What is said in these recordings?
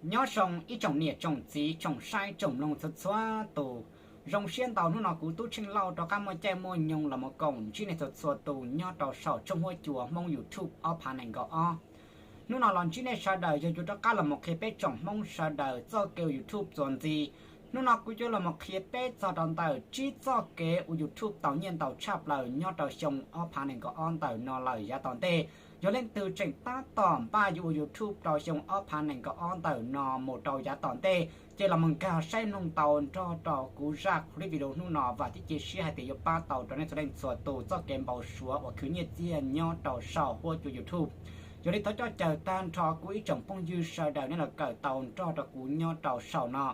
Nyob zoo ib tsoom niam tsoom txiv tsoom saib tsoom mloog txhua txhua tus. Zoo siab ntau hnub no kuv Tub Tsheej Lauj rov qab muaj caij muaj nyoog los mus koom ntsib nej txhua txhua tus nyob rau saum tshooj huab cua Hmoob YouTube ob phav nees nkaum ob. Hnub no los ntsib nej sawv daws yog yuav rov qab los mus qhia peb tsoom Hmoob sawv daws txoj kev ua YouTube txuas ntxiv. Hnub no kuv yuav los mus qhia peb txog rau ntawm tsib txoj kev ua YouTube tau nyiaj ntau tshaj plaws nyob rau xyoo ob phav nees nkaum ob ntawm no lawm yav tom ntej. Yog leej twg tseem tab tom npaj yuav ua YouTube rau xyoo ob phav nees nkaum ob ntawm no mus rau yav tom ntej, ces los mus nkag saib mloog tau nrog rau kuv zaj clip video hnub no, vam thiab cia siab hais tias yuav pab tau rau nej txhua leej txhua tus txoj kev npau suav uas khwv nyiaj txiag nyob rau saum huab cua YouTube. Yog li thov coj caw tag nrho kuv ib tsoom phooj ywg sawv daws nej los kawm tau nrog rau kuv nyob rau saum no.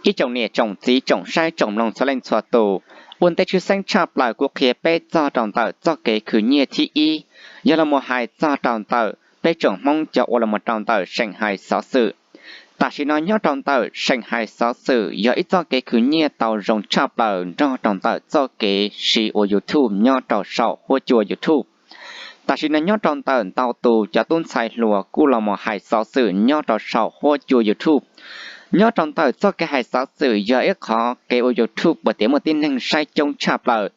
Ib tsoom niam tsoom txiv tsoom saib tsoom mloog txhua leej txhua tus, ua ntej tshwj xeeb tshaj plaws kuv qhia peb txog rau ntawm txoj kev khwv nyiaj thib ib, yog los mus hais txog rau ntawm peb tsoom Hmoob cov ua los mus rau ntawm seem hais xov xwm. Tam sim no nyob rau ntawm seem hais xov xwm yog ib txoj kev khwv nyiaj tau zoo tshaj plaws nrog rau ntawm txoj kev siv ua YouTube nyob rau saum huab cua YouTube. Tam sim no nyob rau ntawm ntau tus cov tub ntxhais hluas kuj los mus hais xov xwm nyob rau saum huab cua YouTube. Nyob rau ntawm txoj kev hais xov xwm yog ib qhov kev ua YouTube uas tias muaj tib neeg saib coob tshaj plaws.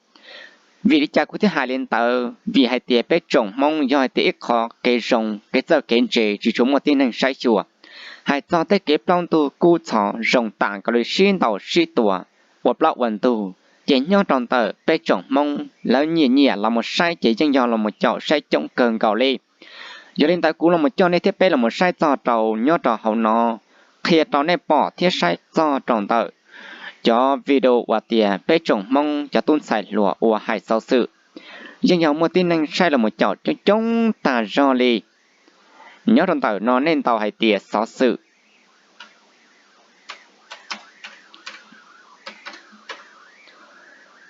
Vim li cas kuv thiaj hais li ntawd? Vim hais tias peb tsoom Hmoob yog hais tias ib qhov kev zoo kev txawj kev ntse tsis tshua muaj tib neeg saib xyuas. Hais txog tej kev plaub ntug kub txhov zoo tas nkaus li sib ntaus sib tua ua plaub ua ntug, ces nyob rau ntawm peb tsoom Hmoob lawv nyiam nyiam los mus saib ces yeej yog los mus caum saib coob kawg nkaus li. Yog li ntawd kuv los mus coj nej thiab peb los mus saib txog rau nyob rau hauv no, qhia rau nej pom thiab saib txog rau ntawm cov video uas tias peb tsoom Hmoob cov tub ntxhais hluas ua hais xov xwm, yeej yog muaj tib neeg saib los mus caum coob coob tag zog li. Nyob rau ntawm no nej ntaus hais tias xov xwm.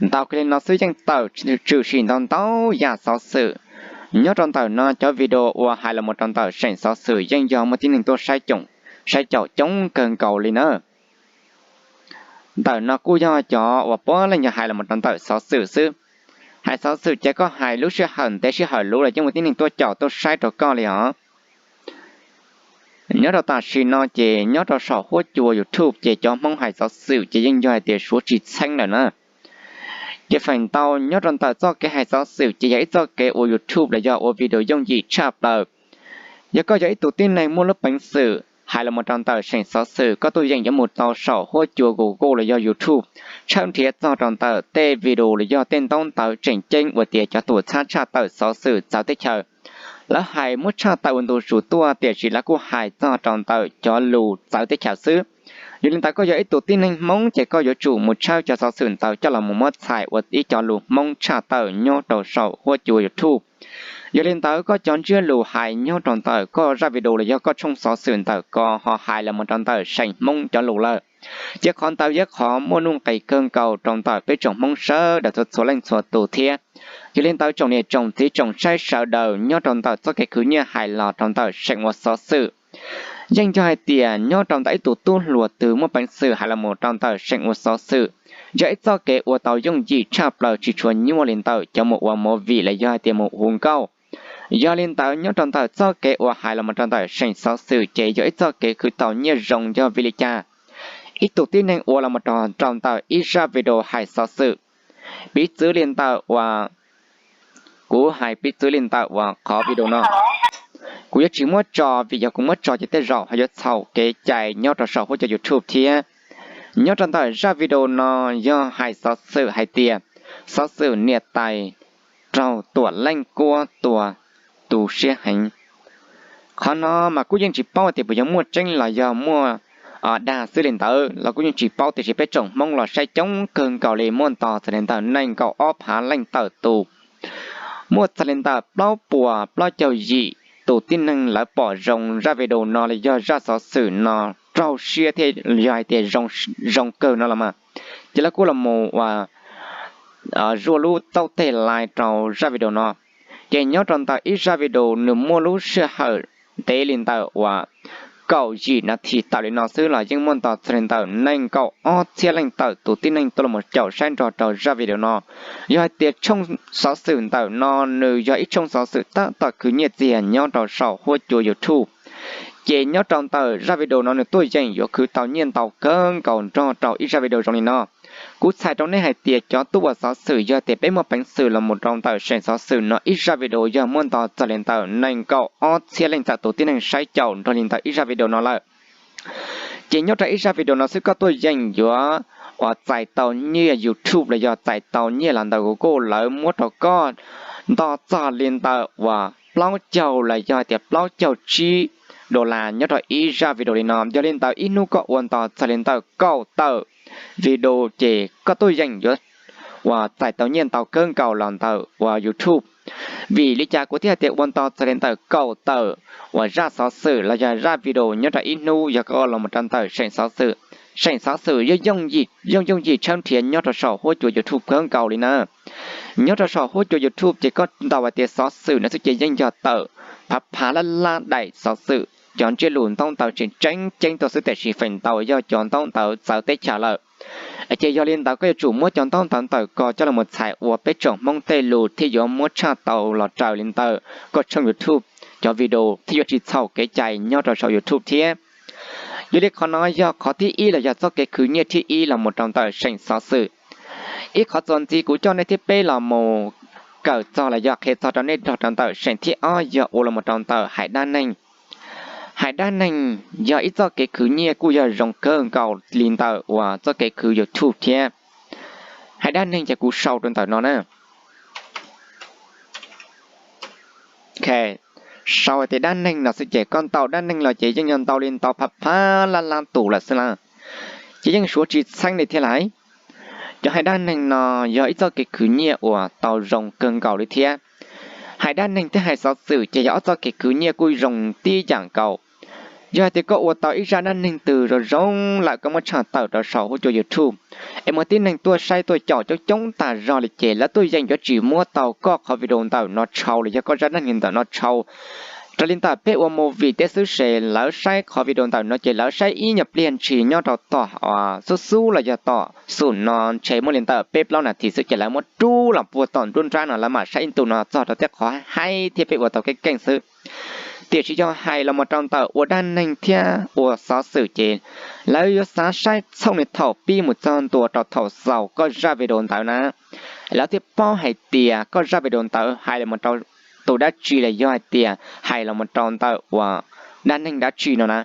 Ntaus kiag li no xwb yeej tawm tshwm sim ntau ntau yam xov xwm. Nyob rau ntawm no cov video uas hais los mus rau ntawm seem xov xwm yeej yog muaj tib neeg tuaj saib caum coob kawg nkaus li na. Ntawm no kuj yog cov uas puav leej yog hais los mus rau ntawm xov xwm xwb. Hais xov xwm ces koj hais lub sij hawm ntev sij hawm luv los yeej muaj tib neeg tuaj caum tuaj saib rau koj li os. Nyob rau tam sim no ces nyob rau saum huab cua YouTube ces cov Hmoob hais xov xwm ces yeej yog hais tias suav tsis txheeb lawm na. Ces feem ntau nyob rau ntawm txoj kev hais xov xwm ces yog ib txoj kev ua YouTube los yog ua video yooj yim tshaj plaws. Yog koj yog ib tug tib neeg muaj lub peev xwm hais los mus rau ntawm seem xov xwm, koj tuaj yeem yuav mus rau saum huab cua Google los yog YouTube, tshawb nrhiav txog rau ntawm tej video los yog tej ntaub ntawv tseem ceeb uas tias cov tus txhab tshaj tawm xov xwm txawv teb chaws lawv hais muab tshaj tawm ua ntu zus tuaj, tiam sis lawv kuj hais txog rau ntawm cov lus txawv teb chaws xwb. Yog li ntawd koj yog ib tug tib neeg Hmoob ces koj yuav tsum mus tshawb cov xov xwm ntawd coj los mus muab txhais ua ib cov lus Hmoob tshaj tawm nyob rau saum huab cua YouTube. Yog li ntawd koj cov ntsiab lus hais nyob rau ntawm koj zaj video los yog koj tshooj xov xwm ntawm ko ho hais los mus rau ntawm seem Hmoob cov lus lawm, ces qhov ntawd yog qhov muaj nuj nqis kawg nkaus rau ntawm peb tsoom Hmoob sawv daws txhua txhua leej txhua tus thiab. Yog li ntawd tsoom niam tsoom txiv tsoom saib sawv daws nyob rau ntawm txoj kev khwv nyiaj hais los rau ntawm seem ua xov xwm, yeej yog hais tias nyob rau ntawm ib tug tub hluas twg muaj peev xwm hais los mus rau ntawm seem ua xov xwm, yog ib txoj kev ua tau yooj yim tshaj plaws tsis tshua nyuaj li ntawm cov mus ua movie los yog hais tias mus hu nkauj. Yog li ntawd nyob rau ntawm txoj kev uas hais los mus rau ntawm seem xov xwm ces yog ib txoj kev khwv tau nyiaj zoo. Yog vim li cas? Ib tug tib neeg ua los mus rau ntawm ib zaj video hais xov xwm, piv txwv li ntawm uas, kuv hais piv txwv li ntawm uas qhov video no, kuv yuav tsis muab tso vim yog kuv muab tso ces tej zaum ho yuav txhaum kev cai nyob rau saum huab cua YouTube thiab. Nyob rau ntawm zaj video no yog hais xov xwm hais tias xov xwm niam tais raug Tuam Leej Kuab tua tu siab heev. Qhov no mas kuj yeej tsis paub tias puas yog muaj tseeb los yog muaj dag xwb li ntawd los kuj yeej tsis paub, tiam sis peb tsoom Hmoob los saib coob kawg nkaus li, muaj ntau txog li ntawm nees nkaum ob phav leej tawm tus, muaj txog li ntawm plaub puas plaub caug yim tus tib neeg lawv pom zoo zaj video no los yog zaj xov xwm no raug siab thiab yog hais tias zoo kawg no los mas, ces lawv kuj los mus ua zuaj lub txauj teg like rau zaj video no. Ces nyob rau ntawm ib zaj video nws muaj lub sij hawm ntev li ntawm uas kaum yim nas this tawm li no xwb los yeej muaj ntau txog li ntawm nees nkaum ob txhiab leej tawm tus tib neeg tuaj los caum saib nrog rau zaj video no. Yog hais tias tshooj xov xwm ntawm no nws yog ib tshooj xov xwm tab tom khwv nyiaj txiag nyob rau saum huab cua YouTube, ces nyob rau ntawm zaj video no nws tuaj yeem yuav khwv tau nyiaj ntau kawg nkaus nrog rau ib zaj video zoo li no. Kuv txhais rau nej hais tias cov tub ua xov xwm yog tias peb muaj peev xwm los mus rau ntawm seem xov xwm no ib zaj video yog muaj ntau txog li ntawm nees nkaum ob txhiab leej tawm tus tib neeg saib caum nrog li ntawm ib zaj video no lawm. Ces nyob rau ib zaj video no xwb koj tuaj yeem yuav uas txais tau nyiaj YouTube los yog txais tau nyiaj los ntawm Google lawv muab rau koj nto txog li ntawm uas plaub caug los yog tias plaub caug tsib dollar nyob rau ib zaj video li no. Yog li ntawd ib hnub koj ua nto txog li ntawm kaum tawm video ces koj tuaj yeem yuav uas txais tau nyiaj ntau kawg nkaus los ntawm uas YouTube. Vim li cas kuv thiaj hais tias ua nto txog li ntawm kaum tawm uas zaj xov xwm los yog zaj video nyob rau ib hnub yog koj los mus rau ntawm seem xov xwm, seem xov xwm yeej yooj yooj yim tshawb nrhiav nyob rau saum huab cua YouTube kawg nkaus li na. Nyob rau saum huab cua YouTube ces koj ntaus hais tias xov xwm no xwb ces yeej yog tawm phav phav lab lab daim xov xwm cov ntsiab lus ntaub ntawv tseem tseeb ceeb tuaj xwb tiam sis feem ntau yog cov ntaub ntawv txawv teb chaws lawm. Ces yog li ntawd koj yuav tsum muab cov ntaub ntawv ntawm ko coj los txhais ua peb tsoom Hmoob tej lus thiaj yuav muab tshaj tau los raws li ntawm koj tshooj YouTube cov video thiaj yuav tsis txhaum kev cai nyob rau saum YouTube thiab. Yog li qhov no yog qhov thib ib los yog txoj kev khwv nyiaj thib ib los mus rau ntawm seem xov xwm. Ib qhov txuas ntxiv kuv coj nej thiab peb los mus kawm txog los yog qhia txog rau nej nrog rau ntawm seem thib ob yog ua los mus rau ntawm hais dab neeg. Hais dab neeg yog ib txoj kev khwv nyiaj kuj yog zoo kawg nkaus li ntawm uas txoj kev khwv YouTube thiab. Hais dab neeg ces kuv sau rau ntawm no na. Sau hais tias dab neeg no xwb ces koj ntaus dab neeg los ces yeej yog ntau li ntau phav phav lab lab tus lawm xwb na. Ces yeej suav tsis txheeb li thiab lais. Cov hais dab neeg no yog ib txoj kev khwv nyiaj uas tau zoo kawg nkaus li thiab. Hais dab neeg thiab hais xov xwm ces yog ob txoj kev khwv nyiaj kuj zoo tib yam nkaus. Yog hais tias koj ua tau ib zaj dab neeg twg zoo zoo lawm koj muab tshaj tawm rau saum huab cua YouTube, es muaj tib neeg tuaj saib tuaj caum coob coob tag zog li ces lawv tuaj yeem yuav tsis muab tau koj qhov video ntawm no tshau los yog koj zaj dab neeg ntawm no tshau. Raws li ntawm peb ua movie teb xwb ces lawv saib qhov video ntawm no ces lawv saib ib nyuag pliag ntshis nyob rau tom xub xub los yog tom xum no ntshe muaj li ntawm peb plaub nas this xwb ces lawv muab rub los puag tom nruab nrab no lawv mam saib ib ntu no txog rau tej qhov haib thiab peb ua tau keeb keej xwb. Tiam sis yog hais los mus rau ntawm ua dab neeg thiab ua xov xwm ces lawv yuav xav saib txhooj li thaum pib mus txog ntua rau thaum xaus koj zaj video ntawd na, lawv thiaj paub hais tias koj zaj video ntawd hais los mus rau tus dab tsi los yog hais tias hais los mus rau ntawm uas dab neeg dab tsi no na.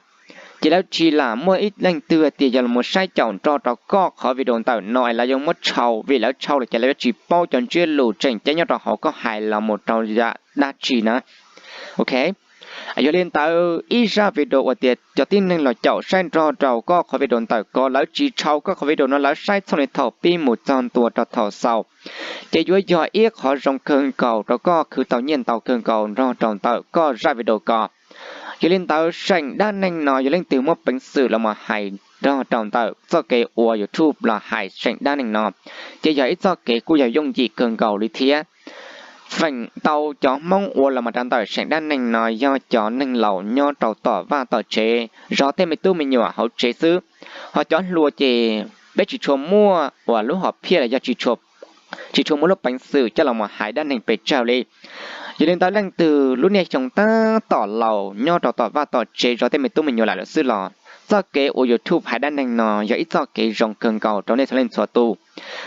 Ces lawv tsis lam muaj ib leej twg hais tias yog los saib caum nrog rau koj qhov video ntawm no es lawv yuav muab tshau, vim lawv tshau lawm ces lawv yuav tsis paub cov ntsiab lus tseem ceeb nyob rau hauv koj hais los mus rau yam dab tsi na. Ok, yog li ntawd ib zaj video uas tias cov tib neeg los caum saib nrog rau koj qhov video ntawm ko lawv tsis tshau koj qhov video no lawv saib txhooj li thaum pib mus txog ntua rau thaum xaus, ces yuav yog ib qhov zoo kawg nkaus rau koj khwv tau nyiaj ntau kawg nkaus nrog rau ntawm koj zaj video ko. Yog li ntawd seem dab neeg no yog leej twg muaj peev xwm los mus hais nrog rau ntawm txoj kev ua YouTube los hais seem dab neeg no, ces yog ib txoj kev kuj yog yooj yim kawg nkaus li thiab. Feem ntau cov Hmoob ua los mus rau ntawm seem dab neeg no yog cov neeg laus nyob rau tom vaj tom tsev zov tej me tub me nyuam hauv tsev xwb. Ho cov hluas ces peb tsis tshua muaj uas lub hom phiaj los yog tsis tshua muaj lub peev xwm coj los mus hais dab neeg pes tsawg li. Yog li ntawd leej twg lub niaj xyoo tab tom laus nyob rau tom vaj tom tsev zov tej me tub me nyuam lawm xwb los txoj kev ua YouTube hais dab neeg no yog ib txoj kev zoo kawg nkaus rau nej txhua leej txhua tus.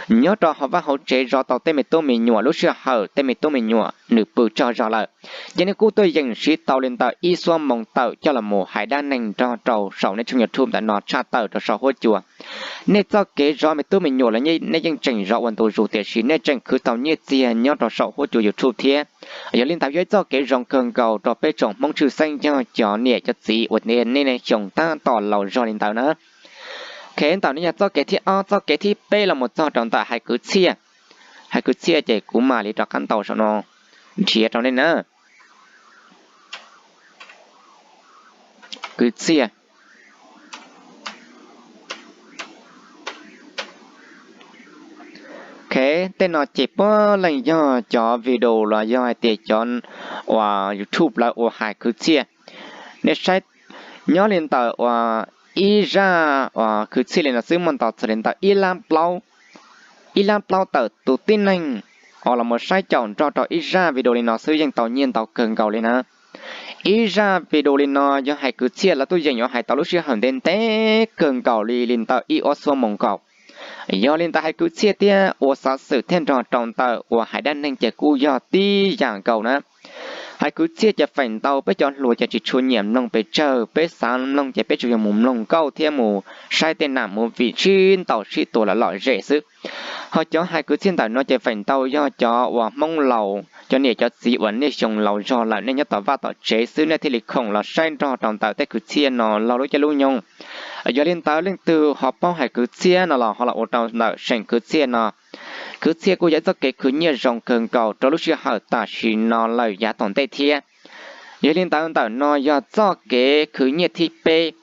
Nyob rau hauv vaj hauv tsev zov tau tej me tub me nyuam lub sij hawm tej me tub me nyuam nws pw tsaug zog lawm, ces nej kuj tuaj yeem siv tau li ntawm ib xuab moos tawm coj los mus hais dab neeg nrog rau saum nej tshooj YouTube ntawm no tshaj tawm rau saum huab cua. Nej txoj kev zov me tub me nyuam los nej yeej tseem zov ua ntu zus tiam sis nej tseem khwv tau nyiaj txiag nyob rau saum huab cua YouTube thiab. Yog li ntawd yog ib txoj kev zoo kawg nkaus rau peb tsoom Hmoob tshwj xeeb yog cov niam cov txiv uas nej niaj xyoo tab tom laus zog li ntawd na. Ok, ntawm no yog txoj kev thib ob, txoj kev thib peb los mus txog rau ntawm hais kwv txhiaj. Hais kwv txhiaj ces kuv mam li rov qab ntaus saum no nrhiav rau nej na. Kwv txhiaj. Ok, tej no ces puav leej yog cov video los yog hais tias cov uas YouTube lawv ua hais kwv txhiaj. Nej saib, Nyob li ntawm uas ib zaj uas khwv txhiaj li no xwb muaj ntau txog li ntawm ib lab plaub tawm tus tib neeg uas los mus saib caum nrog rau ib zaj video li no xwb yeej tau nyiaj ntau kawg nkaus li na. Ib zaj video li no yog hais kwv txhiaj lawv tuaj yeem yuav hais tau lub sij hawm ntev ntev kawg nkaus li li ntawm ib ob xuab moos nkaus. Yog li ntawd hais kwv txhiaj thiab ua xov xwm thiab nrog rau ntawm uas hais dab neeg ces kuj yog tib yam nkaus na. Hais kwv txhiaj ces feem ntau peb cov hluas ces tsis tshua nyiam mloog pes tsawg, peb xav mloog ces peb tsuas yog mus mloog nkauj thiab mus saib tej nam movie sib ntaus sib tua lom lom zem xwb. Ho cov hais kwv txhiaj ntawm no ces feem ntau yog cov uas Hmoob laus, cov niam cov txiv uas nej xyoo laus zog lawm nej nyob tom vaj tom tsev xwb nej thiaj li khoom los saib nrog rau ntawm tej kwv txhiaj no laug lub caij lub nyoog. Yog li ntawd leej twg ho paub hais kwv txhiaj no los ho los ua rau ntawm seem kwv txhiaj no. Kwv txhiaj kuj yog ib txoj kev khwv nyiaj zoo kawg nkaus rau lub sij hawm tam sim no lawm yav tom ntej thiab. Yog li ntawd ntawm no yog txoj kev khwv nyiaj thib peb.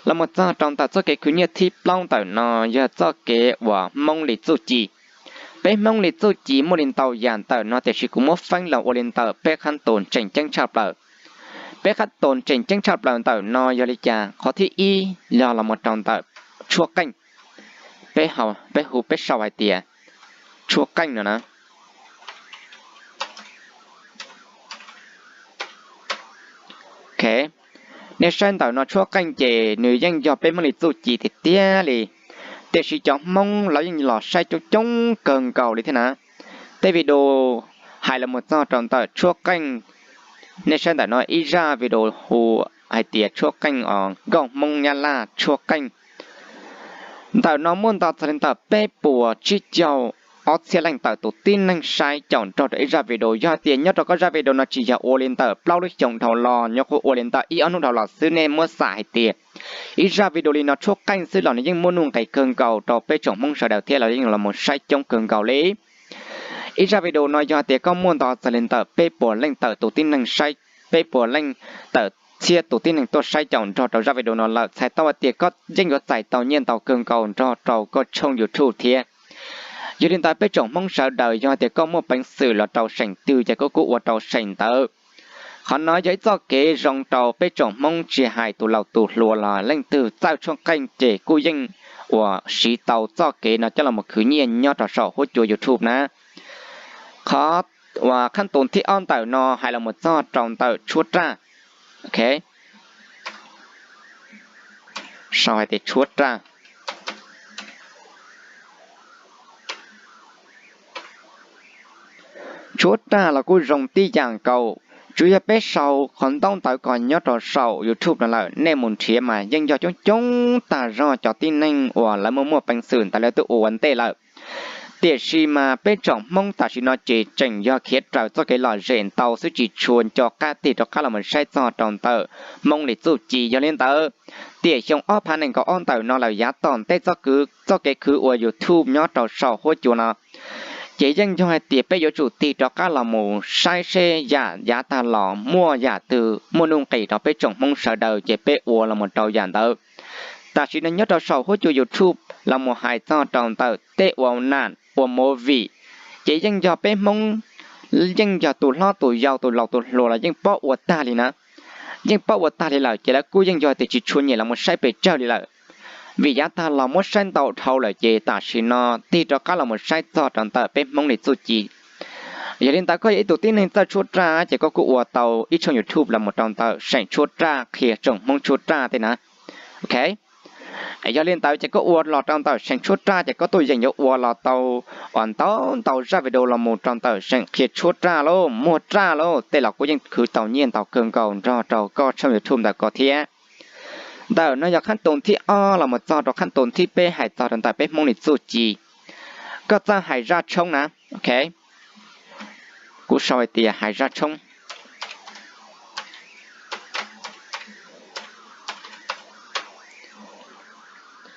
Los mus txog rau ntawm txoj kev khwv nyiaj thib plaub ntawm no yog txoj kev uas Hmoob li txuj ci. Peb Hmoob li txuj ci muaj li ntau yam ntawm no tiam sis kuv muab feeb los ua li ntawm peb qhab tus tseem ceeb tshaj plaws. Peb qhab tus tseem ceeb tshaj plaws ntawm no yog li cas? Qhov thib ib yog los mus rau ntawm tshuab qeej, peb hu peb sau hais tias tshuab qeej no na. Ok, nej saib ntawm no tshuab qeej ces nws yeej yog peb Hmoob li txuj ci tiag tiag li, tiam sis cov Hmoob lawv yeej los saib coob coob kawg nkaus li thiab na. Tej video hais los mus txog rau ntawm tshuab qeej, nej saib ntawm no ib zaj video hu hais tias tshuab qeej os, nkauj Hmoob Nyab Laj tshuab qeej. Ntawm no muaj ntau txog li ntawm peb puas tsib caug ob txhiab leej tawm tus tib neeg saib caum nrog rau ib zaj video. Yog tias nyob rau koj zaj video no tsis yog ua li ntawm plaub lub xyoo dhau los, nyob qhuav ua li ntawm ib ob hnub dhau los xwb, nej muab xam hais tias ib zaj video li no tshuab qeej xwb los nws yeej muaj nuj nqis kawg nkaus rau peb tsoom Hmoob sawv daws thiab los yeej los mus saib coob kawg nkaus li. Ib zaj video no yog tias koj muaj ntau txog li ntawm peb puas leej tawm tus tib neeg saib, peb puas leej tawm txhiab tus tib neeg tuaj saib caum nrog rau zaj video no lawm, txhais tau hais tias koj yeej yuav txais tau nyiaj ntau kawg nkaus nrog rau koj tshooj YouTube thiab. Yog li ntawd peb tsoom Hmoob sawv daws yog tias koj muaj peev xwm los rau seem twg ces koj kuj ua rau seem ntawd. Qhov no yog ib txoj kev zoo rau peb tsoom Hmoob tsis hais tus laus tus hluas los leej twg txawj tshuab qeej ces kuj yeej uas siv tau txoj kev no coj los mus khwv nyiaj nyob rau saum huab cua YouTube na. Qhov uas qhab tus thib ob ntawm no hais los mus txog rau ntawm tshuab raj. Ok, sau hais tias tshuab raj. Tshuab raj los kuj zoo tib yam nkaus, tsuas yog peb sau qhov ntaub ntawv ko nyob rau saum YouTube no lawm, nej mus nrhiav mas yeej yog coob coob tag zog cov tib neeg uas lawv muaj muaj peev xwm ntawd lawv twb ua ua ntej lawm. Tiam sis mas peb tsoom Hmoob tam sim no ces tseem yog khiav raws txoj kev lom zem ntau xwb tsis tshua nco qab tig rov qab los mus saib txog rau ntawm Hmoob li txuj ci. Yog li ntawd, tiam xyoo ob phav nees nkaum ob ntawm no lawm yav tom ntej txoj kev khwv ua YouTube nyob rau saum huab cua no ces yeej yog hais tias peb yuav tsum tig rov qab los mus saib seb yam yav tag los muaj yam twg muaj nuj nqis rau peb tsoom Hmoob sawv daws ces peb ua los mus rau yam ntawd. Tam sim no nyob rau saum huab cua YouTube los mus hais txog rau ntawm tej ua nam ua movie, ces yeej yog peb Hmoob, yeej yog tus hlob tus yau tus laus tus hluas los yeej paub ua tag li na. Yeej paub ua tag li lawm ces lawv kuj yeej yog tias tsis tshua nyiam los mus saib pes tsawg li lawm, vim yav tag los muab saib ntau dhau lawm ces tam sim no tig rov qab los mus saib txog rau ntawm peb Hmoob li txuj ci. Yog li ntawd koj yog ib tug tib neeg txawj tshuab raj ces koj kuj ua tau ib tshooj YouTube los mus rau ntawm seem tshuab raj qhia tsoom Hmoob tshuab raj tej na. Ok, yog li ntawd ces koj ua los rau ntawm seem tshuab raj ces koj tuaj yeem yuav ua los tau uas ntau ntau zaj video los mus rau ntawm seem qhia tshuab raj lauj, muag raj lauj, tej los kuj yeej khwv tau nyiaj ntau kawg nkaus nrog rau koj tshooj YouTube ntawm ko thiab. Ntawm no yog qhab tus thib ob los mus txog rau qhab tus thib peb hais txog rau ntawm peb Hmoob li txuj ci. Koj txawj hais zaj tshoob na, ok, kuv sau hais tias hais zaj tshoob.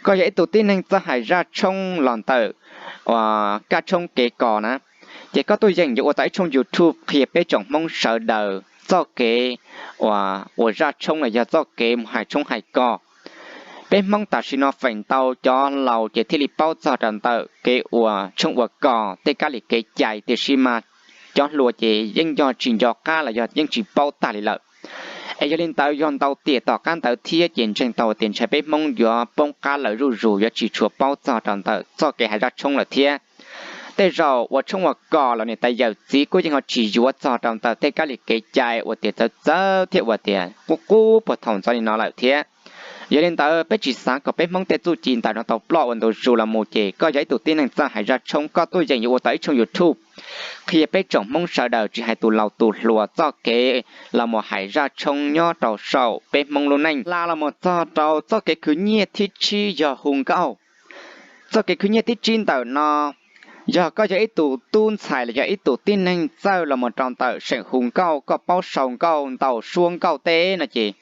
Koj yog ib tug tib neeg txawj hais zaj tshoob los ntawm kab tshoob kev kos na, ces koj tuaj yeem yuav ua tau ib tshooj YouTube qhia peb tsoom Hmoob sawv daws txoj kev uas ua zaj tshoob los yog txoj kev mus hais tshoob hais kos. Peb Hmoob tam sim no feem ntau cov laus ces thiaj li paub txog rau ntawm kev ua tshoob ua kos tej kab li kev cai, tiam sis mas cov hluas ces yeej yog tsis nco qab los yog yeej tsis paub tag li lawm. Es yog li ntawd yog ntau tiam tom qab ntawd thiab ces ntseeg tau tias ntshai peb Hmoob yuav poob qab lawm zuj zus, yuav tsis tshua paub txog rau ntawm txoj kev hais zaj tshoob lawm thiab. Tej zaum ua tshoob ua kos los niam tais yawm txiv kuj yeej ho tsis yuav txog rau ntawm tej kab li kev cai uas tias txawv txawv thiab uas tias qub qub puag thaum ntxov li no lawm thiab. Yog li ntawd peb tsis xav kom peb Hmoob tej txuj ci ntawm no tau ploj ua ntu zus los mus ces koj yog ib tug tib neeg txawj hais zaj tshoob koj tuaj yeem yuav ua tau ib tshooj YouTube qhia peb tsoom Hmoob sawv daws tsis hais tus laus tus hluas txoj kev los mus hais zaj tshoob nyob rau saum peb Hmoob lub neej. Hla los mus txog rau txoj kev khwv nyiaj thib tsib yog hu nkauj. Txoj kev khwv nyiaj thib tsib ntawm no, yog koj yog ib tug tub ntxhais los yog ib tug tib neeg txawj los mus rau ntawm seem hu nkauj, koj paub sau nkauj, ntaus suab nkauj teb no ces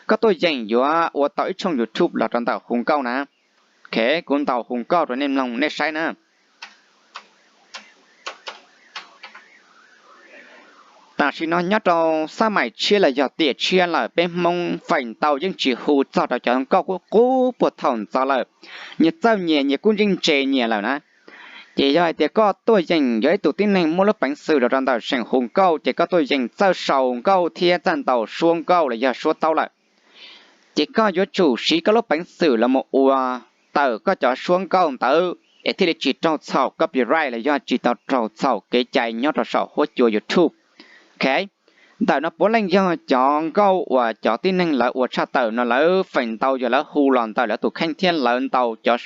koj tuaj yeem yuav ua tau ib tshooj YouTube los rau ntawm hu nkauj na. Ok, kuv ntaus hu nkauj rau nej mloog nej saib na. Tam sim no nyob rau xab maim tshiab los yog tiam tshiab lawm, peb Hmoob feem ntau yeej tsis hu txog rau cov nkauj qub qub puag thaum ntxov lawm. Nyias txawj nyias, nyias kuj yeej ntse nyias lawm na. Ces yog hais tias koj tuaj yeem yog ib tug tib neeg muaj lub peev xwm los rau ntawm seem hu nkauj ces koj tuaj yeem txawj sau nkauj thiab txawj ntaus suab nkauj los yog suab taub lawm, ces koj yuav tsum siv koj lub peev xwm los mus ua tawm koj cov suab nkauj ntawd es thiaj li tsis raug txhaum copyright los yog tsis tau raug txhaum kev cai nyob rau saum huab cua YouTube. Ok, ntawm no puav leej yog cov nkauj uas cov tib neeg lawv ua tshaj tawm no lawv feem ntau yog lawv hu los ntawm lawv tus kheej thiab lawv ntaus cov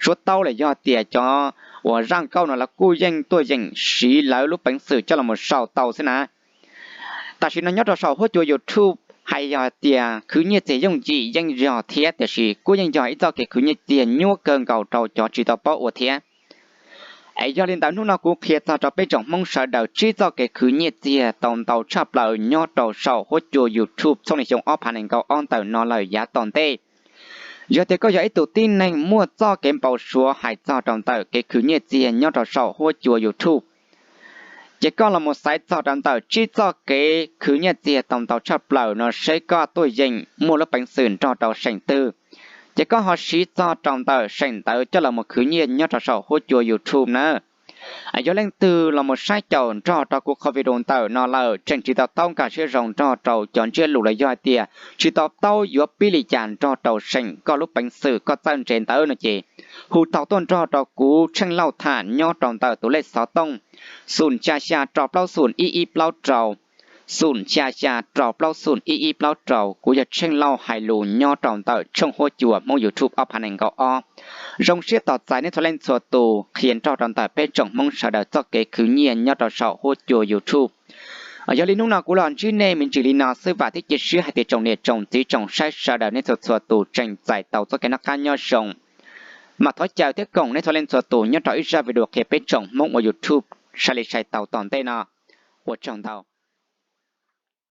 suab taub los yog tias cov uas zaj nkauj no lawv kuj yeej tuaj yeem siv lawv lub peev xwm coj los mus sau tau xwb na. Tam sim no nyob rau saum huab cua YouTube hais yog tias khwv nyiaj txiag yooj yim yeej yog thiab, tiam sis kuj yeej yog ib txoj kev khwv nyiaj txiag nyuaj kawg nkaus rau cov tsis tau paub ua thiab. Es yog li ntawd hnub no kuv qhia txog rau peb tsoom Hmoob sawv daws tsib txoj kev khwv nyiaj txiag tau ntau tshaj plaws nyob rau saum huab cua YouTube txheej niaj xyoo ob phav nees nkaum ob ntawm no lawm yav tom ntej. Yog tias koj yog ib tug tib neeg muaj txoj kev npau suav hais txog rau ntawm kev khwv nyiaj txiag nyob rau saum huab cua YouTube, ces koj los mus xaiv txog rau ntawm tsib txoj kev khwv nyiaj txiag tau ntau tshaj plaws no seb koj tuaj yeem muaj lub peev xwm nrog rau seem twg, ces koj ho siv txog rau ntawm seem ntawd coj los mus khwv nyiaj nyob rau saum huab cua YouTube na. Yog leej twg los mus saib caum nrog rau kuv qhov video ntawm no lawm tseem tsis tau taub nkag siab zoo nrog rau cov ntsiab lus los yog hais tias tsis tau taub yuav pib li cas nrog rau seem koj lub peev xwm koj txawj ntse ntawd no ces hu tau tuaj nrog rau kuv Tsheej Lauj tham nyob rau ntawm tus lej xov tooj xum xya xya rau plaub xum ib ib plaub rau, xum xya xya rau plaub xum ib ib plaub rau. Kuv yog Tsheej Lauj hais lus nyob rau ntawm tshooj huab cua Hmoob YouTube ob phav nees nkaum ob. Zoo siab tos txais nej txhua leej txhua tus qhia nrog rau ntawm peb tsoom Hmoob sawv daws txoj kev khwv nyiaj nyob rau saum huab cua YouTube. Yog li hnub no kuv los ntsib nej me ntsis li no xwb, vam thiab cia siab hais tias tsoom niam tsoom txiv tsoom saib sawv daws nej txhua txhua tus tseem txais tau txoj kev noj qab nyob zoo. Mam thov caw thiab koom nej txhua leej txhua tus nyob rau ib zaj video qhia peb tsoom Hmoob ua YouTube sai li sai tau tom ntej no. Ua tsaug ntau.